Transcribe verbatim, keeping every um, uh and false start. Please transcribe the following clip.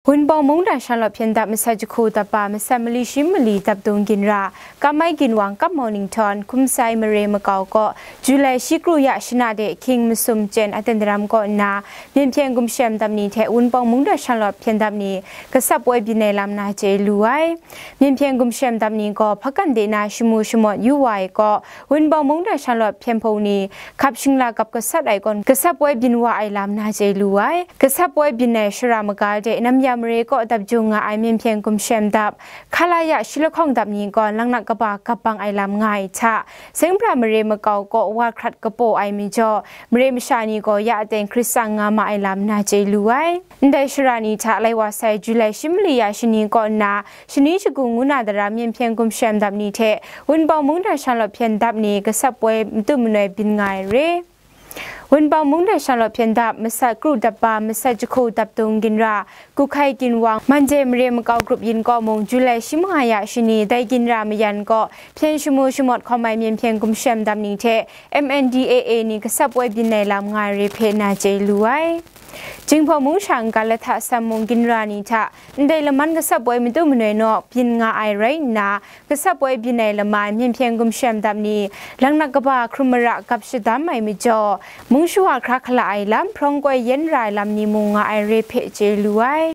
Wunpawng mungdan shanglawt hpyen dap masat jahku dap ba masat mali shi mali dap dung ginra, Kamai Ginwang Kap Mawning Htawn, Hkum Sai Mare Makau kaw July shi kru ya shana de hkying masum chyen aten daram kaw nna, myen hpyen gumshem dap ni hte Wunpawng mungdan shanglawt hpyen dap ni gasap woi byin ai lam na chye lu ai. Myen hpyen gumshem dap ni gaw hpakan de na shamu shamawt yu wa ai kaw, Wunpawng mungdan shanglawt hpyen hpung ni hkap shingla kap gasat ai kawn gasap woi byin wa ai lam na chye lu ai. Gasap woi byin ai shara maga de Namya Mare kaw dap jung nga ai myen hpyen gumshem dap, Hkalaya shi lahkawng dap ni gaw langnak kaba kap bang ai lam nga ai hta, Zingbra Mare Makau kaw wa hkrat kapaw ai majaw, mare masha ni gaw ya aten hkrit tsang nga ma ai lam na chye lu ai. Ndai shara ni hta lai wa sai July shi mali ya shani kaw nna, shani shagu ngu na daram myen hpyen gumshem dap ni hte Wunpawng mungdan shanglawt hpyen dap ni gasap woi matu manoi byin nga ai re. Wunpawng mungdan shanglawt hpyen dap masat kru dap ba masat jahku dap dung ginra, Kuhkai Ginwang, Mande Mare Makau grup yin kaw mung July shi manga ya shani dai ginra mayan kaw hpyen shamu shamawt hkawm ai myen hpyen gumshem dap ni hte M N D A A ni gasap woi byin ai lam nga ai re hpe na chye lu ai. Jinghpaw mung sha n-ga lahta sam mung ginra ni hta ndai laman gasap woi matu manoi naw byin nga ai rai nna, gasap woi byin ai lamai myen hpyen gumshem dap ni, langnak kaba hkrum mara gap shadam ai majaw, mung shawa hkra hkala ai lam, hprawng koi yen ra ai lam ni mung nga ai re hpe chye lu ai.